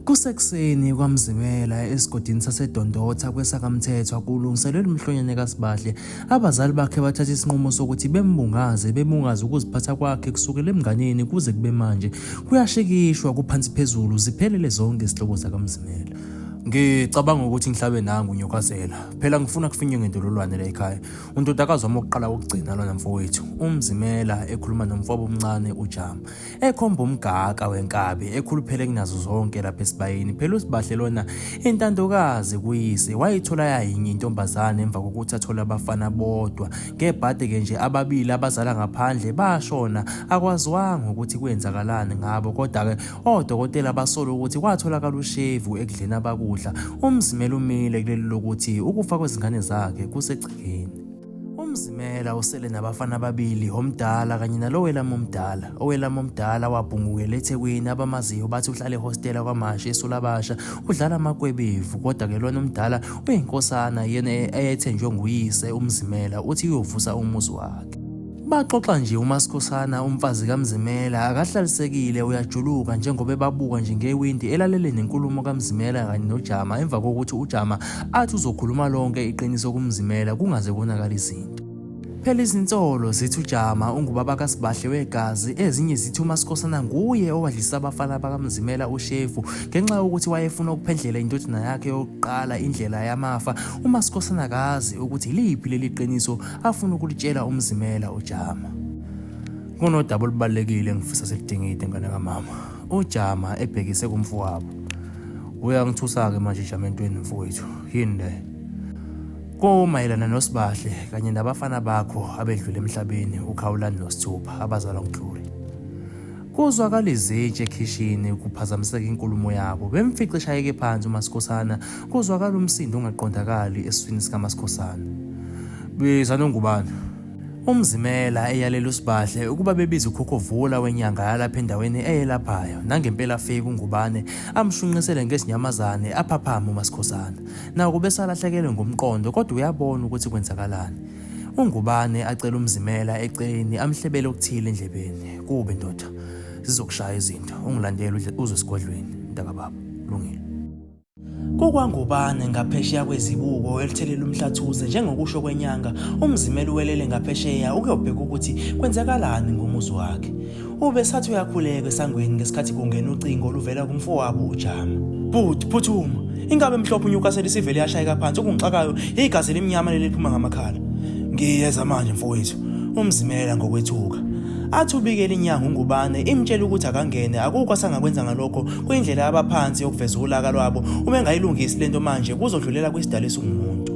Kusekuseni kwaMzimela esigodini saseDondotha kwesakaMthethwa kulungiselelwa umhlonyane kaSibahle. Abazali bakhe bathatha isinqumo sokuthi bembungaze, bebungaze ukuziphatha kwakhe kusukela emnganeni kuze kube manje. Kuyashikishwa kuphansi phezulu ziphelele zonke izihlobo zakaMzimela. Ngicabanga ukuthi ngihlabe nangu uNyokazela. Phela ngifuna kufinywe ngendololwane la ekhaya. Undodakazi wami wokuqala wokugcina lona mfowethu. UMzimela ekhuluma nomfowabo omncane uJama. Ekhomba umgaka wenkabi ekhuluphele kunazo zonke lapha esibayeni. Phela uSibahle lona intandokazi kuyise wayithola yayinye intombazane emva kokuthi athole abafana bodwa. Ngebhadi-ke nje ababili abazala ngaphandle bashona akwaziwanga ukuthi kwenzakalani ngabo kodwa-ke odokotela basola ukuthi kwatholakala ushevu ekudleni abakudla. UMzimela umile kuleli lokuthi ukufa kwezingane zakhe kusegcekeni. UMzimela usele nabafana ababili, omdala kanye nalo welami omdala. Owelami omdala wabhungukela eThekwini, abamaziyo bathi uhlala ehostela kwaMashi eSulabasha, udlala amakwebevu. Kodwa-ke lona omdala uyinkosana yena eyayethenjwe nguyise uMzimela, uthi uyovusa umuzi wakhe. Baxoxa nje uMaSkhosana umfazi kaMzimela akahlalisekile uyajuluka njengoba ebabuka nje ngewindi elalele nenkulumo kaMzimela kanye noJama emva kokuthi uJama athi uzokhuluma lonke iqiniso kuMzimela kungaze konakala izinto. Phela izinsolo zithi uJama ungubaba kaSibahle wegazi ezinye zithi uMaSkhosana nguye owadlisa abafana bakaMzimela ushevu ngenxa yokuthi wayefuna ukuphendlela indodana yakhe yokuqala indlela yamafa. UMaSkhosana akazi ukuthi iliphi leli qiniso afuna ukulitshela uMzimela uJama. Kunodaba olubalulekile engifisa siludingide ngane kamama. UJama ebhekise kumfowabo. Uyangithusa-ke manje Jama entweni mfowethu. Yini le? Kumayelana noSibahle kanye nabafana bakho abedlule emhlabeni uKhawulani noSithupha abazalwa nguGlory. Kuzwakala izitsha ekhishini kuphazamiseka inkulumo yabo. Bemfice eshayeke phansi uMaSikhosana, kuzwakala umsindo ongaqondakali esiswini sikaMaSikhosana. Biza noNgubane. UMzimela eyalela uSibahle ukuba bebize uKhokhovula wenyanga yalapha endaweni eyelaphayo. Nangempela afike uNgubane amshunqisele ngezinyamazane aphaphame uMaSikhosana. Nakuba esalahlekelwe ngumqondo kodwa uyabona ukuthi kwenzakalani. UNgubane acela uMzimela eceleni amhlebele okuthile endlebeni. Kubi ndoda. Zizokushaya izinto. Ungilandele uze esigodlweni mntakababa. Kulungile. KukwaNgubane ngaphesheya kwezibuko elithelela umhlathuze njengokusho kwenyanga uMzimela uwelele ngaphesheya ukuyobheka ukuthi kwenzakalani ngomuzi wakhe. Ubesathi uyakhuleka esangweni ngesikhathi kungena ucingo oluvela kumfowabo uJama. Bhuti, phuthuma. Inkabi emhlophe uNewcastle isivele yashayeka phansi okungixakayo igazi elimnyama leli liphuma ngamakhala. Ngiyeza manje mfowethu. Umzimela ngokwethuka. Athi ubikela inyanga uNgubane imtshela ukuthi akangene akukho asangakwenza ngalokho kuyindlela yabaphansi yokuveza ulaka lwabo uma engayilungisi lento manje kuzodlulela kwisidalo esingumuntu.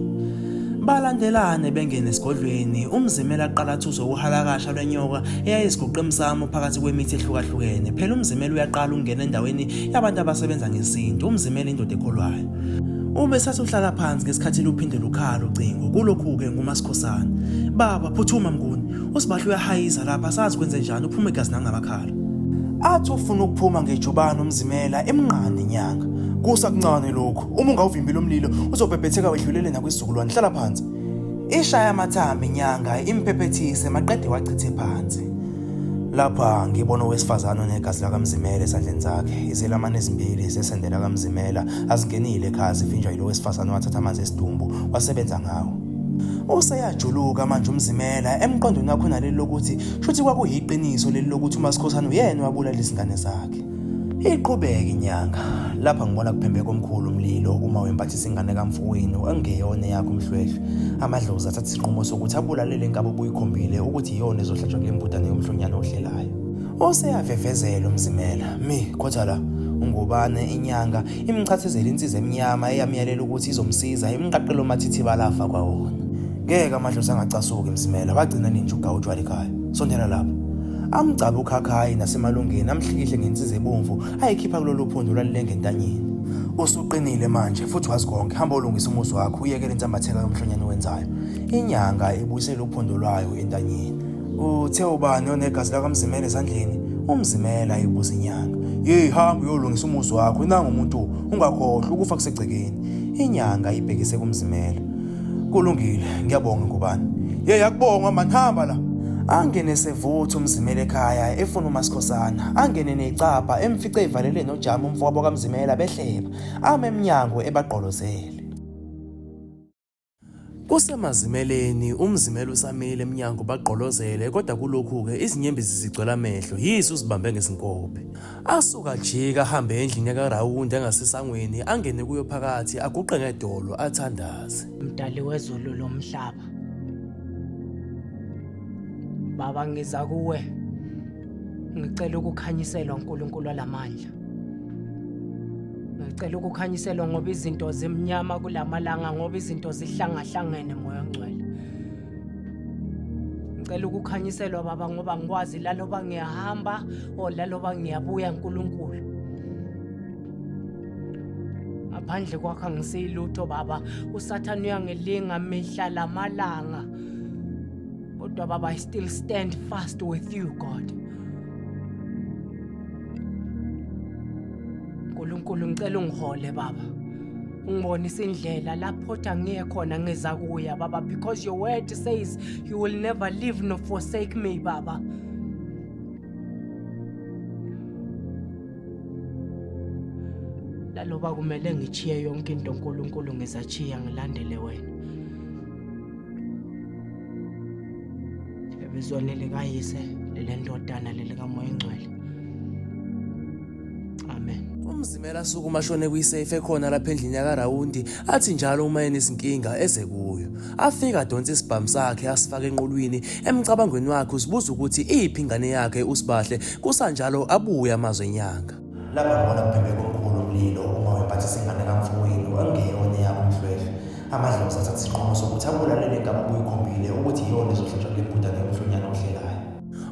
Balandelane bengene esigodlweni, uMzimela aqala athuzwe uhalakasha lwenyoka eyayiziguqe emsamo phakathi kwemithi ehlukahlukene. Phela uMzimela uyaqala ukungena endaweni yabantu abasebenza ngesintu. UMzimela indoda ekholwayo. Ube sathi uhlala phansi ngesikhathi luphinde lukhala ucingo. Kulokhu-ke nguMasikhosana. Baba, phuthuma Mnguni. USibahle uyahayiza lapha, asazi kwenzenjani, uphuma igazi nangamakhala. Athi ufuna ukuphuma ngejubane uMzimela emnqande inyanga. Kusakuncane lokhu. Uma ungawuvimbile umlilo uzobhebhetheka wedlulele nakwisizukulwane. Hlala phansi. Ishaya amathambo inyanga imphephethise maqede wachithe phansi. Lapha ngibona owesifazane onegazi lakaMzimela ezandleni zakhe. Izelamane ezimbili zesende lakaMzimela azingenile ekhaya zivinjwa yilo wesifazane owathatha amanzi esidumbu wasebenza ngawo. Useyajuluka manje uMzimela emqondweni wakhe unaleli lokuthi shuthi kwakuyiqiniso leli lokuthi uMasikhosana uyena owabulala izingane zakhe. Iqhubeke inyanga. Lapha ngibona kuphembeka omkhulu umlilo uma wembathisa ingane kamfowenu engeyona eyakho umhlwehlwe. Amadlozi athatha isinqumo sokuthi abulale le nkabi obuyikhombile ukuthi iyona ezohlatshwa kule mbudane yomhlonyane ohlelayo. Useyavevezela uMzimela. Mi, khotha la. UNgubane inyanga imchathezela insizwa emnyama eyamyalela ukuthi izomsiza imqaqele umathithiba lafa kwawona. Ngeke amadlozi angacasuki Mzimela, wagcina nini nje ugawutshwala ekhaya. Sondela lapha. Amgcabe ukhakhayi nasemalungeni amhlikihle ngensiza ebomvu ayikhipha kulolu phondo lwalilenga entanyeni. Usuqinile manje futhi wazi konke. Hamba olungisa umuzi wakho uyekele insambatheka yomhlonyane owenzayo. Inyanga ibuyisele uphondo lwayo entanyeni. Uthe ubani onegazi lakaMzimela ezandleni? UMzimela ibuza inyanga. Yeyi hamba uyolungisa umuzi wakho nangu umuntu ungakhohlwa ukufa kusegcekeni. Inyanga ibhekise kuMzimela. Kulungile, ngiyabonga Ngubane. Yeyi akubongwa mani hamba la. Angene sevutha uMzimela ekhaya efuna uMaSkhosana. Angene necabha emfice evalele noJama umfowabo kaMzimela behleba. Ame emnyango ebagqolozele. Kusemazimeleni, uMzimela usamile emnyango bagqolozele kodwa kulokhu-ke izinyembezi zigcwele amehlo yize uzibambe ngezinkophe. Asuke ajike ahambe endlini yakaRawundi engasesangweni angene kuyo phakathi aguqe ngedolo athandaze. Mdali wezulu lomhlaba. Baba ngiza kuwe. Ngicela ukukhanyiselwa uNkulunkulu walamandla. Ngicela ukukhanyiselwa ngoba izinto zimnyama kulamalanga ngoba izinto zihlangahlangene moya ongcwele. Ngicela ukukhanyiselwa baba ngoba ngikwazi laloba ngiyahamba or laloba ngiyabuya uNkulunkulu. Ngaphandle kwakho angisiyilutho baba. USathane uyangilinga mihla lamalanga. Kodwa baba I still stand fast with you God. Nkulunkulu ngicela ungihole baba. Ungibonise indlela lapho othi angiye khona ngiza kuya baba because your word says you will never leave nor forsake me baba. Laloba kumele ngichiye yonke into uNkulunkulu ngizachiya ngilandele wena. Ebizweni likayise lelendodana lelikamoya ingcwele. Amen. UMzimela asukuma ashone kwisefe ekhona lapha endlini yakaRawundi athi njalo uma enezinkinga eze kuyo. Afike adonse isibhamu sakhe asifake enqulwini emcabangweni wakhe uzibuza ukuthi iphi ingane yakhe uSibahle kusanjalo abuye amazwi enyanga. Lapha ngibona kubhebheka omkhulu umlilo uma wembathisa ingane kamfowenu okungeyona eyakho umhlwehlwe. Amadlozi athatha isinqumo sokuthi abulale le nkabi obuyikhombile ukuthi iyona ezohlatshwa kule mbudane yomhlonyana ohlelayo.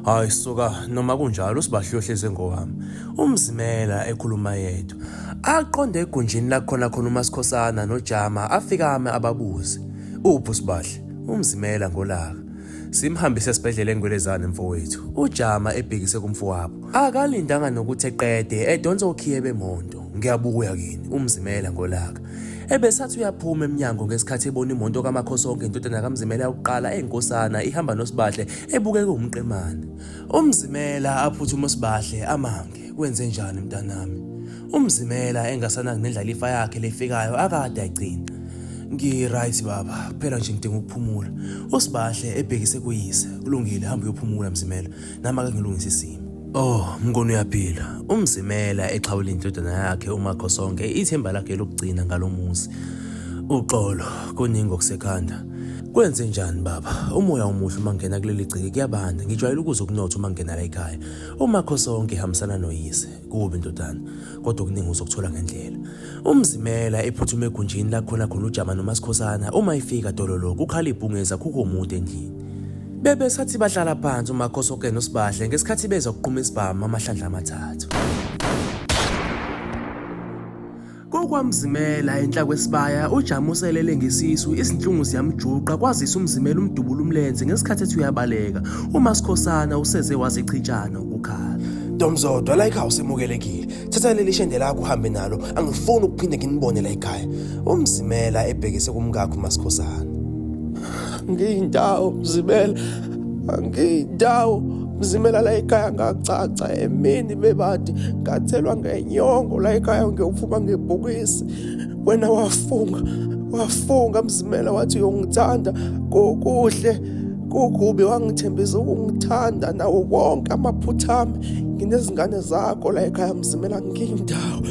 Hayi suka noma kunjalo uSibahle uyohlezi engowami. UMzimela ekhuluma yedwa. Aqonde egunjini lakhona khona uMasikhosana noJama afika ame ababuze. Uphi uSibahle? UMzimela ngolaka. Simhambise esibhedlela eNgwelezane mfowethu. UJama ebhekise kumfowabo. Akalindanga nokuthi eqede edonsa okhiye bemonto. Ngiyabuya kini, uMzimela ngolaka. Ebesathi uyaphuma emnyango ngesikhathi ebona imonto kaMakhosonke indodana kaMzimela yokuqala eyinkosana ihamba noSibahle ebukeka umqemane. UMzimela aphuthume uSibahle amange, kwenze njani mntanami? UMzimela engasanaki nendlalifa yakhe lefikayo akade ayigcina. Ngi-right baba, kuphela nje ngidinga ukuphumula. USibahle ebhekise kuyise, kulungile hamba uyophumula Mzimela. Nami ake ngilungise isimo. Oh, Mnguni uyaphila. UMzimela exhawula indodana yakhe uMakhosonke ithemba lakhe lokugcina ngalomuzi. Uxolo, kuningi okusekhanda. Kwenze njani baba? Umoya omuhle uma ngena kuleli gceke kuyabanda. Ngijwayele ukuzwa ukunotha uma ngena la ekhaya. UMakhosonke ehambisana noyise. Kubi ndodana, kodwa okuningi uzokuthola ngendlela. UMzimela ephuthuma egunjini lakhona khona uJama noMasikhosana uma efika dololo kukhala ibhungezi akukho umuntu endlini. Bebesathi bahlala phansi uMakhosoke noSibahle ngesikhathi bezwa kuqhuma isibhamu amahlandla amathathu. KokwaMzimela enhla kwesibaya uJama uselele ngesisu izinhlungu ziyamjuqa kwazise uMzimela umdubula umlenze ngesikhathi ethi uyabaleka. UMasikhosana useze wazichitshana ukukhala. Ntomzodwa la ekhaya usemukelekile. Thatha leli shende lakho uhambe nalo angifuni ukuphinde nginibone la ekhaya. UMzimela ebhekise kumkakhe uMasikhosana. Ngiyindawo Mzimela angiyindawo Mzimela la ekhaya ngacaca emini bebadi ngathelwa ngenyongo la ekhaya ngiyophuma ngebhokisi wena wafunga wafunga Mzimela wathi uyongithanda kokuhle kukubi wangithembisa ukungithanda nawo wonke amaphutha ami nginezingane zakho la ekhaya Mzimela ngiyindawo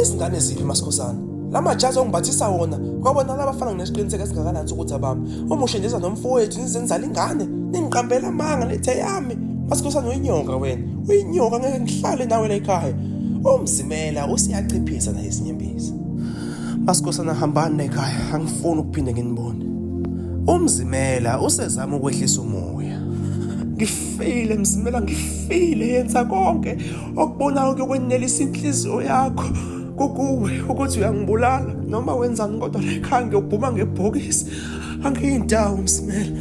Izingane ziphi Masikhosana? La majazi ongimbathisa wona kwabona labafana nginesiqiniseko esingakanani sokuthi abami. Uma ushendeza nomfowethu nizenzala ingane, ningiqambela amanga nithe yami. Masikhosana uyinyoka wena. Uyinyoka ngeke ngihlale nawe la ekhaya. UMzimela usiyachiphisa naye izinyembezi. Masikhosana hambani la ekhaya, angifuni ukuphinde nginibone. UMzimela usezama ukwehlisa umoya. Ngifile Mzimela ngifile yenza konke okubonayo kuyokwenelisa inhliziyo yakho kukuwe ukuthi uyangibulala noma wenzani kodwa la ekhaya ngiyobhuma ngebhokisi angiyindawo msimela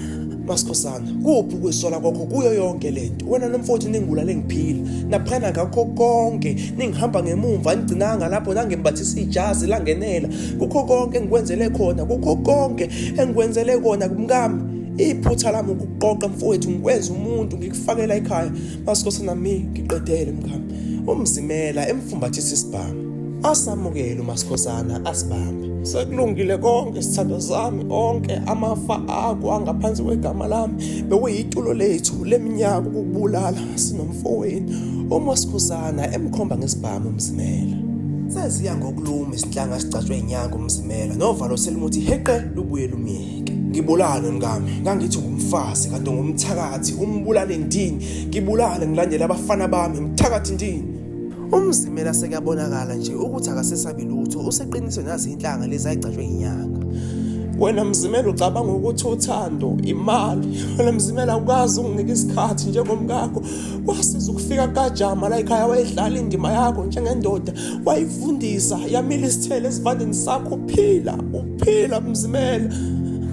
Masikhosana kuphi ukuyisola kwakho kuyo yonke lento wena nomfowethu ningibulale ngiphila naphana ngakho konke ningihamba ngemumva nigcinanga lapho nangembathisa ijazi langenela kukho konke engikwenzele khona kukho konke engikwenzele kona kumkami. Iphutha lami ukuqoqa mfowethu ngikwenza umuntu ngikufakela ekhaya. Masikhosana mi ngiqedele mkhami. Umzimela emfumbathisa isibhamu. Asamukele uMasikhosana asibambe. Sekulungile konke sithandwa sami onke amafa akho angaphansi kwegama lami bekuyitulo lethu leminyaka ukukubulala sinomfowenu. UMasikhosana emkhomba ngesibhamu uMzimela. Seziya ngokuluma izinhlanga sigcatshwe inyanga uMzimela novalo selimuthi heqe lubuye lumyeke. Ngibulale mkami, ngangithi ngumfazi kanti ngumthakathi, umbulale ndini, ngibulale ngilandele abafana bami, mthakathi ndini. UMzimela sekuyabonakala nje ukuthi akasesabi lutho, useqiniswe nazi inhlanga lezi ayigcatshwe inyanga. Wena Mzimela ucabanga ukuthi uthando imali. Wena Mzimela awukazi unginika isikhathi njengomkakho. Kwasiza ukufika kajama la ekhaya wayedlala indima yakho njengendoda, wayifundisa yamila isithelo esivandeni sakho uphila, uphila Mzimela.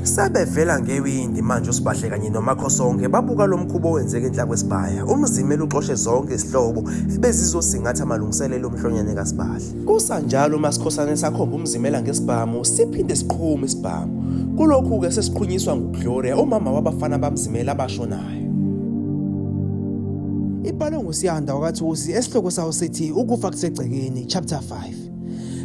Sebevela ngewindi manje uSibahle kanye noMakhosonke babuka lo mkhuba owenzeka enhla kwesibaya. UMzimela uxoshe zonke izihlobo ebezizosingatha amalungiselelo omhlonyane kaSibahle. Kusanjalo uMasikhosana esakhomba uMzimela ngesibhamu siphinde siqhume isibhamu. Kulokhu-ke sesiqhunyiswa nguGloria umama wabafana baMzimela abashonayo. Ibhalwe nguSiyanda wakaThusi esihloko sawo sithi Ukufa Kusegcekeni, Chapter 5.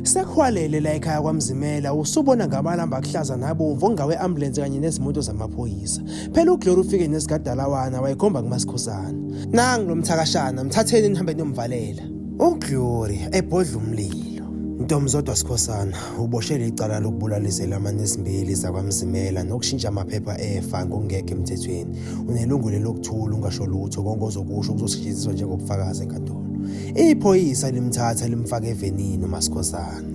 Sekuhwalele la ekhaya kwaMzimela usubona ngamalamba akuhlaza nabomvu ongawe-ambulensi kanye nezimoto zamaphoyisa. Phela uGlory ufike nezigadalawana wayikhomba kuMasikhosana. Nangu lo mthakashana, mthatheni nihambe niyomvalela. UGlory ebhodla umlilo. Ntomzodwa Sikhosana uboshelwe icala lokubulala izelamani ezimbili zakwaMzimela nokushintsha amaphepha efa ngokungekho emthethweni. Unelungelo lokuthula ungasho lutho konke ozokusho kuzosetshenziswa njengobufakazi enkantolo. Iphoyisa limthatha limfaka evenini uMasikhosana.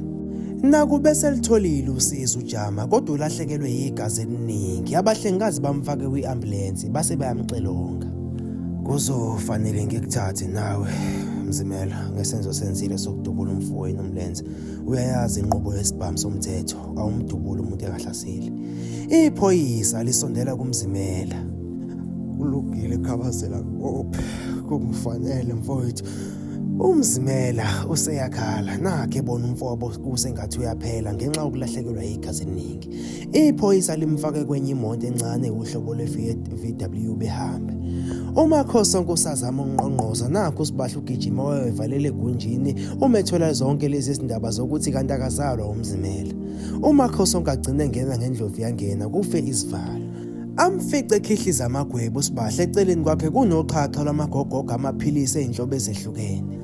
Nakube selitholile usizo uJama kodwa ulahlekelwe yigazi eliningi. Abahlengikazi bamfake kwi-ambulensi base bayamxilonga. Kuzofanele ngikuthathe nawe Mzimela ngesenzo senzile sokudubula umfowenu umlenze. Uyayazi inqubo yesibhamu somthetho, awumdubuli umuntu engahlaseli. Iphoyisa lisondela kuMzimela. Kulungile Khabazela ngibophe kungifanele mfowethu. UMzimela useyakhala nakhe bona umfowabo kusengathi uyaphela ngenxa yokulahlekelwa yigazi eliningi. Iphoyisa limfake kwenye imoto encane uhlobo lwe-VW behambe. UMakhosi usazama ukungqongqoza nakho uSibahle ugijima wayoyivalela egunjini uma ethola zonke lezi zindaba zokuthi kanti akazalwa uMzimela. UMakhosi agcine engena ngendlovu yangena kufe izivalo. Amfice ekhihliza amagwebu uSibahle eceleni kwakhe kunoxhaxha lwamagogogo amaphilisi ey'nhlobo ezehlukene.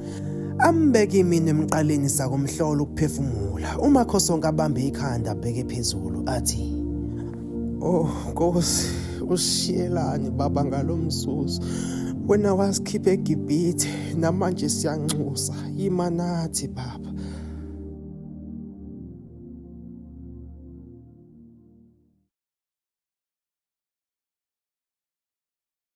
Ambeke iminwe emqaleni sakumhlola ukuphefumula. UMakhosonke abambe ikhanda abheke phezulu athi Oh Nkosi, usishiyelani baba ngalo mzuzu. Wena wasikhipha eGibhithe namanje siyanxusa. Yima nathi baba.